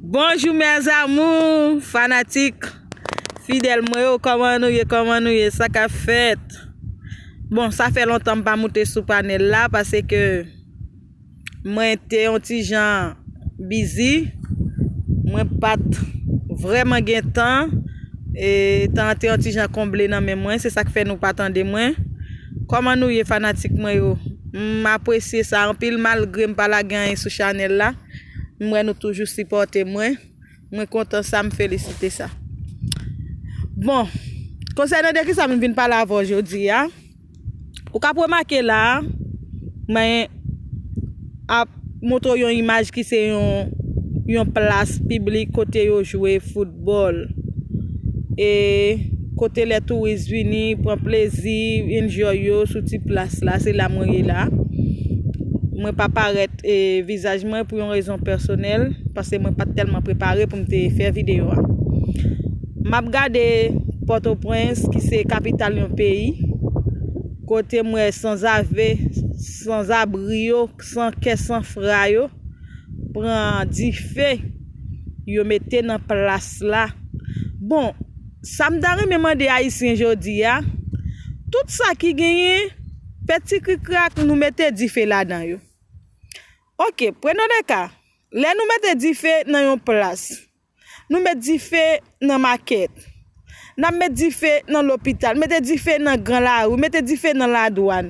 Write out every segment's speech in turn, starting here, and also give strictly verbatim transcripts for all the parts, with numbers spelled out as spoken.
Bonjou mes amours, fanatik fidèl mwen yo, kòman nou ye, kòman nou ye, sa k ap fèt? Bon, sa fè lontan m pa moute sou panèl la, paske mwen te yon ti jan bizi, mwen pa t vrèman gen tan, e tan an te yon ti jan konble nan men mwen, se sa k fè nou pa tande mwen. Kòman nou ye, fanatik mwen yo? M apresye sa anpil, malgre m pa lage anyen sou chanèl la, m wè nou toujou sipòte mwen. Mwen kontan sa, m felisite sa. Bon, konsènan de kisa m vin pale avè w jodi a, ou k ap remake la, mwen ap montre w yon imaj ki se yon, yon plas piblik kote yo jwe foutbòl. E kote lè touris vini, pran plezi, enjoy yo sou ti plas la, se la mwen ye la. Mwen pa parèt, e, vizaj mwen pou yon rezon pèsonèl, paske mwen pa t tèlman prepare pou m te fè videyo a. M ap gade Pòtoprens, ki se kapital yon peyi, kote m wè sanzave, sanzabri yo, san kè, san fra yo, pran dife, yo mete nan plas la. Bon, sa m ta renmen mande Ayisyen jodi a, tout sa ki genyen, peti krikrak, nou mete dife ladan yo. Oke, prenons le cas. Lè nou mete dife nan yon plas, nou met dife nan makèt, n ap met dife nan lopital, mete dife nan gran lari, mete dife nan ladwàn.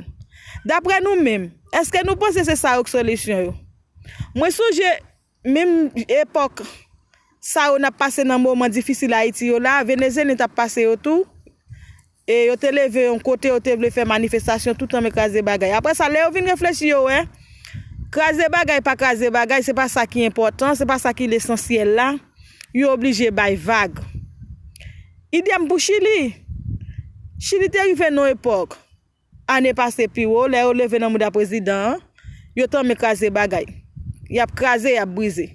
Daprè nou menm, èske nou panse se sa yo k solisyon yo? Mwen sonje, menm epòk sa yo n ap pase nan moman difisil Ayiti yo la, Venezyelyen t ap pase yo tou, e yo te leve yon kote, yo te vle fè manifestasyon, tout anmè kraze bagay. Apre sa, lè yo vin reflechi, yo wè, kraze bagay pa kraze bagay, se pa sa ki enpòtan, se pa sa ki lesansyèl la, yo oblije bay vag. Idèm pou Chili. Chili te rive nan epòk, ane pase pi wo, lè yo leve nan mouda prezidan an, yo tanmen kraze bagay. Y ap kraze, y ap brize.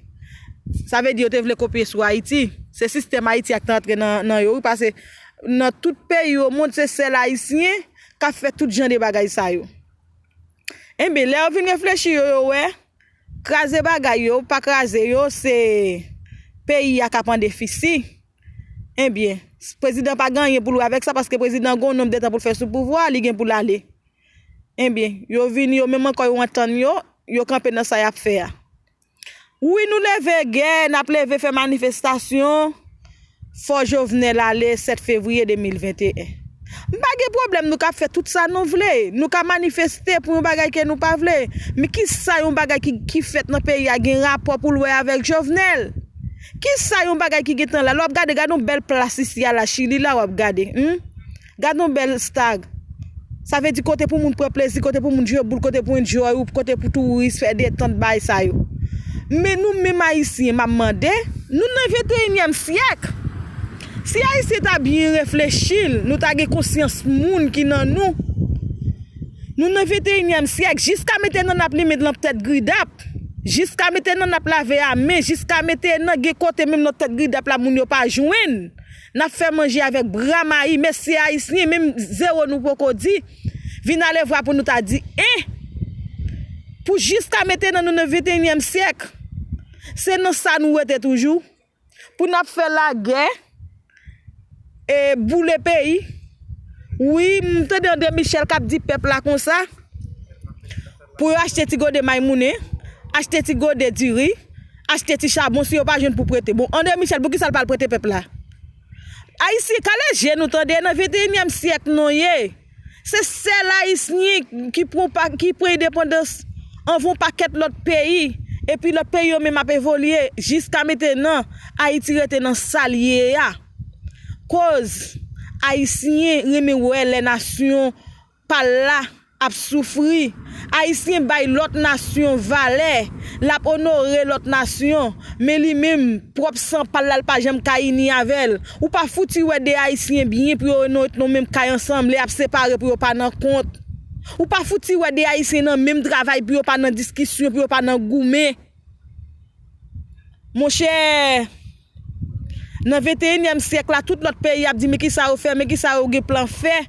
Sa vle di yo te vle kopye sou Ayiti. Se sistèm Ayiti a k te antre nan, nan yo, wi, paske nan tout peyi o mond, se sèl Ayisyen k ap fè tout jan de bagay sa yo. Enben, lè yo vin reflechi, yo, yo wè, kraze bagay yo, pa kraze yo, se peyi a k ap an defisi. Enben, prezidan pa gen anyen pou l wè avèk sa, paske prezidan gen yon nonb de tan pou l fè sou pouvwa, li gen pou l ale. Enben, yo vini, yo menm ankò, yo antann yo, yo kanpe nan sa y ap fè a. Wi, nou leve gè, n ap leve fè manifestasyon, fò Jovenel ale sèt fevriye de mil venteyen. M pa gen pwoblèm, nou ka fè tout sa nou vle, nou ka manifeste pou yon bagay ke nou pa vle. Men kisa yon bagay ki, ki fèt nan peyi a gen rapò pou l wè avèk Jovenel? Kisa yon bagay ki gentan la? Lè w ap gade, gade yon bèl plas isi a la, Chili la, w ap gade, hmm? Gade yon bèl stag. Sa vle di kote pou moun pran plezi, kote pou moun jwe boul, kote pou enjoy, ou kote pou touris, fè detant, bagay sa yo. Men nou menm Ayisyen, m ap mande, nou nan venteyinyèm syèk. Si Ayisyen ta byen reflechi l, nou ta gen konsyans moun ki nan nou. Nou nan venteyinyèm syèk, jiska mentenan n ap limen lanp tèt gridap, jiska mentenan n ap lave a men, jiska mentenan gen kote menm lanp tèt gridap la moun yo pa jwenn. N ap fè manje avèk bra mayi, mesye Ayisyen, menm zewo nou poko di, vin alevwa pou nou ta di en. Pou jiska mentenan nou nan venteyinyèm syèk, se nan sa nou rete toujou. Pou n ap fè lagè, e boule peyi. Wi, m tande André Michel k ap di pèp la konsa, pou yo achte ti gode may moulen, achte ti gode diri, achte ti chabon, si yo pa jwenn pou prete. Bon, André Michel, poukisa l pa al prete pèp la? Ayisyen, kale je nou tande, nan venteyinyèm syèk nou ye. Se sèl Ayisyen ki pran pa, ki pran endepandans anvan yon pakèt lòt peyi. Epi lòt peyi yo menm ap evolye. Jiska mentenan, Ayiti rete nan sa l ye a. Koz Ayisyen renmen wè lè nasyon pa l la ap soufri. Ayisyen bay lòt nasyon valè, l ap onore lòt nasyon, men li menm, pwòp san pa l la, l pa janm ka ini avè l. Ou pa fouti wè de Ayisyen byen pou yo nan, nan menm kay ansanm, lè y ap separe pou yo pa nan kont. Ou pa fouti wè de Ayisyen nan menm travay pou yo pa nan diskisyon, pou yo pa nan goumen. Monchè, nan venteyinyèm syèk la, tout lòt peyi ap di, men kisa yo fè, men kisa yo gen plan fè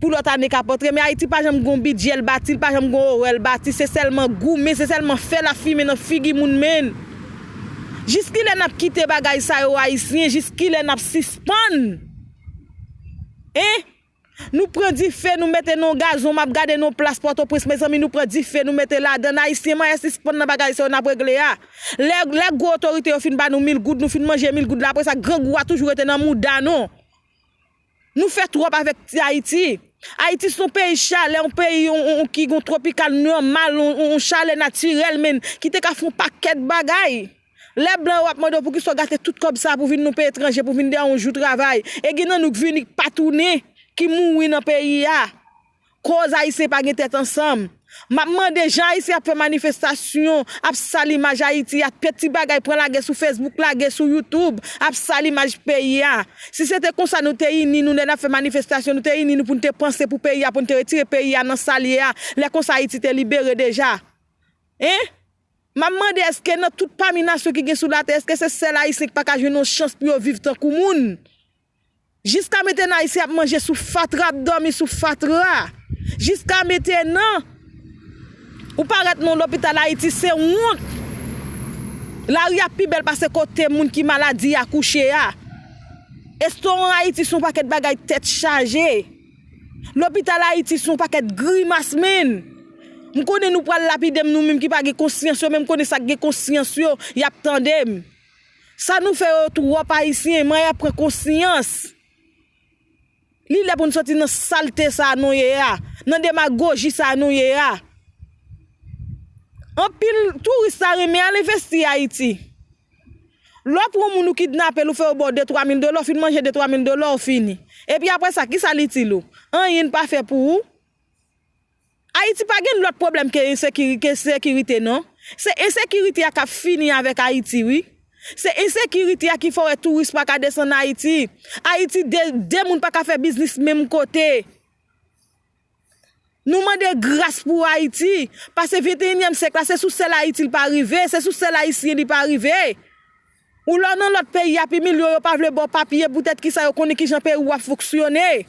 pou lòt ane k ap antre. Men Ayiti pa janm gon bidjè l bati, l pa janm gon orè l bati, se sèlman goumen, se sèlman fè l ap fimen nan figi moun, menn. Jiskilè n ap kite bagay sa yo, Ayisyen? Jiskilè n ap sispann? Hein? Nou pran dife, nou mete nan gazon, m ap gade nan plas Pòtoprens, mezanmi, nou pran dife, nou mete ladan l. Ayisyen, manyè sispann nan bagay sa yo n ap regle a. Lè, lè gwo otorite yo fin ba nou mil goud, nou fin manje mil goud la, apre sa, grangou a toujou rete nan mouda nou. Nou fè twòp avèk ti Ayiti. Ayiti se yon peyi chalè, yon peyi, yon, yon, ki gon twopikal nòmal, yon, yon, yon chalè natirèl, men ki te ka fè yon pakèt bagay. Lè blan yo ap mande w poukisa w gate tout kòb sa pou vin nan peyi etranje, pou vin dèyè yon jou travay. E gen nan nou k vini k pa tounen, ki mouri nan peyi a. Koz Ayisyen pa gen tèt ansanm. M ap mande jan Ayisyen ap fè manifestasyon, ap sal imaj Ayiti a, fè ti bagay, pran lagè sou Facebook, lagè sou YouTube, ap sal imaj peyi a. Si se te konsa nou te ini nou lè n ap fè manifestasyon, nou te ini nou pou n te panse pou peyi a, pou n te retire peyi a nan sa l ye a, lè konsa Ayiti te libere deja. Hein? M ap mande, èske nan tout pami nasyon ki gen sou latè, èske se sèl Ayisyen ki pa ka jwenn yon chans pou yo viv tankou moun? Jiska mentenan, Ayisyen ap manje sou fatra, ap dòmi sou fatra. Jiska mentenan, ou parèt nan lopital Ayiti, se wont. Lari a pi bèl pase kote moun ki maladi a kouche a. Restoran Ayiti se yon pakèt bagay tèt chaje. Lopital Ayiti se yon pakèt grimas, menn. M konnen nou pral lapide m, nou menm ki pa gen konsyans yo, men m konnen sa k gen konsyans yo, y ap tande m. Sa nou fè yo twòp, Ayisyen, manyè pran konsyans. Li lè pou n soti nan salte sa a nou ye a, nan demagoji sa a nou ye a. Anpil touris ta renmen al envesti Ayiti. Lè w pran yon moun, ou kidnape l, ou fè yo ba w de twa mil dola, w fin manje de twa mil dola, w fini. Epi apre sa, kisa l itil ou? Anyen n pa fè pou ou. Ayiti pa gen lòt pwoblèm ke ensekiri-, ke sekirite, non. Se ensekirite a k ap fini avèk Ayiti, wi. Se ensekirite a ki fè w wè touris pa ka desann Ayiti. Ayiti, de, de moun pa ka fè biznis menm kote. Nou mande gras pou Ayiti, paske venteyinyèm syèk la, se sou sèl Ayiti li pa rive, se sou sèl Ayisyen li pa rive. Ou lè w nan lòt peyi a, pi milyon yo pa vle ba w papye, poutèt kisa? Yo konnen kijan peyi w ap fonksyone.